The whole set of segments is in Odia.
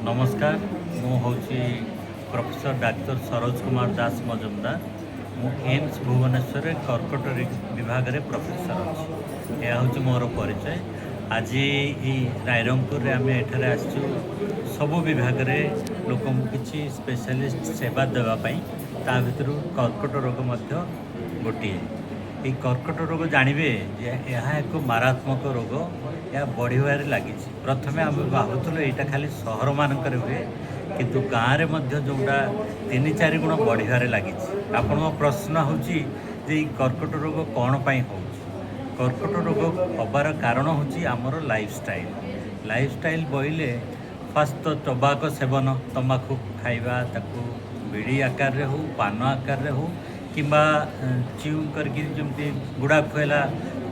ନମସ୍କାର। ମୁଁ ହେଉଛି ପ୍ରଫେସର ଡାକ୍ତର ସରୋଜ କୁମାର ଦାସ ମଜୁମଦାର। ମୁଁ ଏମ୍ସ ଭୁବନେଶ୍ୱରରେ କର୍କଟ ବିଭାଗରେ ପ୍ରଫେସର ଅଛି। ଏହା ହେଉଛି ମୋର ପରିଚୟ। ଆଜି ଏଇ ରାଇରଙ୍ଗପୁରରେ ଆମେ ଏଠାରେ ଆସିଛୁ ସବୁ ବିଭାଗରେ ଲୋକଙ୍କୁ କିଛି ସ୍ପେଶାଲିଷ୍ଟ ସେବା ଦେବା ପାଇଁ। ତା ଭିତରୁ କର୍କଟ ରୋଗ ମଧ୍ୟ ଗୋଟିଏ। ଏଇ କର୍କଟ ରୋଗ, ଜାଣିବେ ଯେ ଏହା ଏକ ମାରାତ୍ମକ ରୋଗ। ଏହା ବଢ଼ିବାରେ ଲାଗିଛି। ପ୍ରଥମେ ଆମେ ଭାବୁଥିଲୁ ଏଇଟା ଖାଲି ସହରମାନଙ୍କରେ ହୁଏ, କିନ୍ତୁ ଗାଁରେ ମଧ୍ୟ ଯେଉଁଟା 3-4 ଗୁଣ ବଢ଼ିବାରେ ଲାଗିଛି। ଆପଣଙ୍କ ପ୍ରଶ୍ନ ହେଉଛି ଯେ ଏଇ କର୍କଟ ରୋଗ କ'ଣ ପାଇଁ ହେଉଛି? କର୍କଟ ରୋଗ ହେବାର କାରଣ ହେଉଛି ଆମର ଲାଇଫଷ୍ଟାଇଲ୍। ଲାଇଫଷ୍ଟାଇଲ୍ ବୋଇଲେ ଫାଷ୍ଟ ତ ଟବାକୋ ସେବନ, ତମାଖୁ ଖାଇବା। ତାକୁ ବିଡ଼ି ଆକାରରେ ହେଉ, ପାନ ଆକାରରେ ହେଉ କିମ୍ବା ଚିଉ କରିକି ଯେମିତି ଗୁଡ଼ାଖୁ ହେଲା,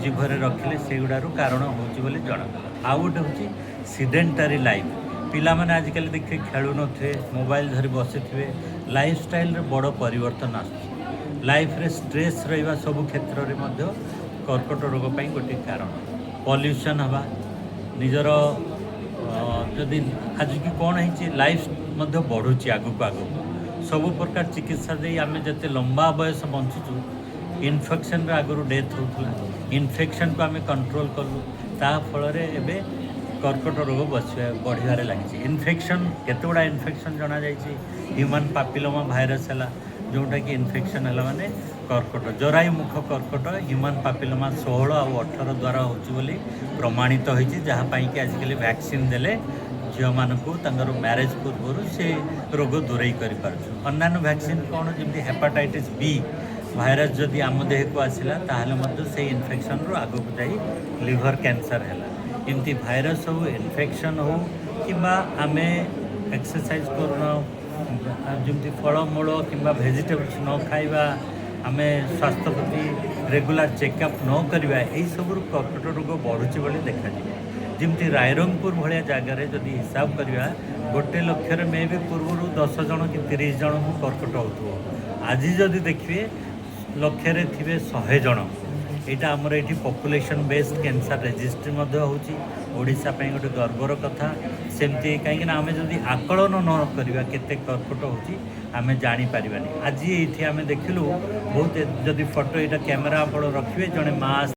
ଜିଭରେ ରଖିଲେ, ସେଗୁଡ଼ାରୁ କାରଣ ହେଉଛି ବୋଲି ଜଣାଗଲା। ଆଉ ଗୋଟେ ହେଉଛି ସିଡେଣ୍ଟାରୀ ଲାଇଫ୍। ପିଲାମାନେ ଆଜିକାଲି ଦେଖିବେ ଖେଳୁନଥିବେ, ମୋବାଇଲ ଧରି ବସିଥିବେ। ଲାଇଫଷ୍ଟାଇଲ୍ରେ ବଡ଼ ପରିବର୍ତ୍ତନ ଆସୁଛି। ଲାଇଫ୍ରେ ଷ୍ଟ୍ରେସ୍ ରହିବା ସବୁ କ୍ଷେତ୍ରରେ ମଧ୍ୟ କର୍କଟ ରୋଗ ପାଇଁ ଗୋଟିଏ କାରଣ। ପଲ୍ୟୁସନ୍ ହେବା, ନିଜର ଯଦି ଆଜିକି କ'ଣ ହେଇଛି, ଲାଇଫ୍ ମଧ୍ୟ ବଢ଼ୁଛି ଆଗକୁ ଆଗକୁ। ସବୁ ପ୍ରକାର ଚିକିତ୍ସା ଦେଇ ଆମେ ଯେତେ ଲମ୍ବା ବୟସ ବଞ୍ଚୁଛୁ, ଇନଫେକ୍ସନ୍ରେ ଆଗରୁ ଡେଥ୍ ହେଉଥିଲା। ଇନଫେକ୍ସନ୍କୁ ଆମେ କଣ୍ଟ୍ରୋଲ୍ କଲୁ, ତା ଫଳରେ ଏବେ କର୍କଟ ରୋଗ ବଢ଼ିବାରେ ଲାଗିଛି। ଇନଫେକ୍ସନ୍, କେତେ ଗୁଡ଼ା ଇନଫେକ୍ସନ୍ ଜଣାଯାଇଛି। ହ୍ୟୁମାନ୍ ପାପିଲୋମା ଭାଇରସ୍ ହେଲା, ଯେଉଁଟାକି ଇନଫେକ୍ସନ୍ ହେଲା ମାନେ କର୍କଟ, ଜରାୟୁ ମୁଖ କର୍କଟ ହ୍ୟୁମାନ୍ ପାପିଲୋମା 16 ଆଉ 18 ଦ୍ୱାରା ହେଉଛି ବୋଲି ପ୍ରମାଣିତ ହୋଇଛି, ଯାହା ପାଇଁକି ଆଜିକାଲି ଭ୍ୟାକ୍ସିନ୍ ଦେଲେ ଝିଅମାନଙ୍କୁ ତାଙ୍କର ମ୍ୟାରେଜ୍ ପୂର୍ବରୁ ସେ ରୋଗ ଦୂରେଇ କରିପାରୁଛୁ। ଅନ୍ୟାନ୍ୟ ଭ୍ୟାକ୍ସିନ୍ କ'ଣ, ଯେମିତି ହେପାଟାଇଟିସ୍ ବି ଭାଇରସ୍ ଯଦି ଆମ ଦେହକୁ ଆସିଲା, ତାହେଲେ ମଧ୍ୟ ସେଇ ଇନଫେକ୍ସନ୍ରୁ ଆଗକୁ ଯାଇ ଲିଭର କ୍ୟାନ୍ସର ହେଲା। ଏମିତି ଭାଇରସ୍ ହଉ, ଇନଫେକ୍ସନ୍ ହଉ କିମ୍ବା ଆମେ ଏକ୍ସରସାଇଜ୍ କରୁନ, ଯେମିତି ଫଳମୂଳ କିମ୍ବା ଭେଜିଟେବଲ୍ସ ନ ଖାଇବା, ଆମେ ସ୍ୱାସ୍ଥ୍ୟ ପ୍ରତି ରେଗୁଲାର ଚେକଅପ୍ ନ କରିବା, ଏଇସବୁରୁ କର୍କଟ ରୋଗ ବଢ଼ୁଛି ବୋଲି ଦେଖାଯିବ। ଯେମିତି ରାଇରଙ୍ଗପୁର ଭଳିଆ ଜାଗାରେ ଯଦି ହିସାବ କରିବା, 1 ଲକ୍ଷରେ ମେ ବି ପୂର୍ବରୁ 10 ଜଣ କି 30 ଜଣଙ୍କୁ କର୍କଟ ହେଉଥିବ। ଆଜି ଯଦି ଦେଖିବେ, ଲକ୍ଷରେ ଥିବେ 100 ଜଣ। ଏଇଟା ଆମର ଏଇଠି ପପୁଲେସନ୍ ବେସ୍ଡ କ୍ୟାନ୍ସର ରେଜିଷ୍ଟ୍ରି ମଧ୍ୟ ହେଉଛି। ଓଡ଼ିଶା ପାଇଁ ଗୋଟେ ଗର୍ବର କଥା ସେମିତି। କାହିଁକିନା ଆମେ ଯଦି ଆକଳନ ନ କରିବା କେତେ କର୍କଟ ହେଉଛି, ଆମେ ଜାଣିପାରିବାନି। ଆଜି ଏଇଠି ଆମେ ଦେଖିଲୁ ବହୁତ, ଯଦି ଫଟୋ ଏଇଟା କ୍ୟାମେରା ଆପଣ ରଖିବେ, ଜଣେ ମା